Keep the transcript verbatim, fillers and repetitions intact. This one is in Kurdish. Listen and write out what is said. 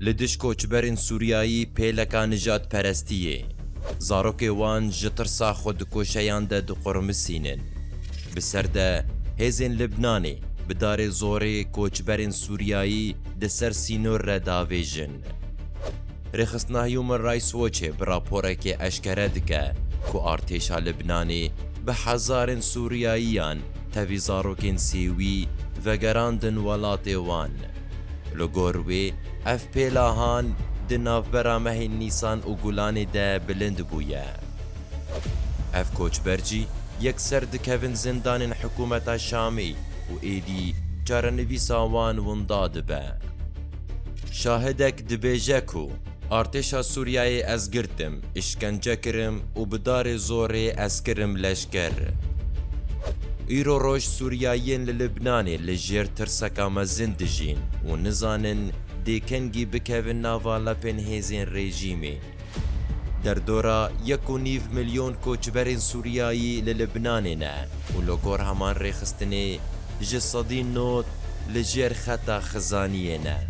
Li dij koçberên Sûriyayî pêleka nijadperestiyê. Zarokê wan ji tirsa xwe di koşeyan de diqurmisînin. Bi ser de hêzên Libnanê bi darê zorê koçberên Sûriyayî di ser sînor re davêjin. Rêxistina Human Rights Watchê bi raporekê eşkere dike ku artêşa Libnanê bi hezarên Sûriyayiyan tevî zarokên sêwî vegerandin welatê wan. Li gor wê ev pêla han di navbera mehên Nîsan û Gulanê de bilind bûye. Ev koçber jî yekser dikevin zindanên hikûmeta Şamê û êdî çarenivîsa wan winda dibe. Şahidek dibêje ku artêşa Sûriyeyê ez girtim, îşkence kirim û bi darê zorê ez kirim leşker. Îro roj Sûriyayiyên li Libnanê li jêr tirseka mezin dijîn û nizanin dê kengî bikevin nava lepên hêzên rejîmê. Derdora yek û nîv milyon koçberên Sûriyayî li Libnanê ne û li gor heman rêxistinê ji sedî nod li jêr xeta xizaniyê ne.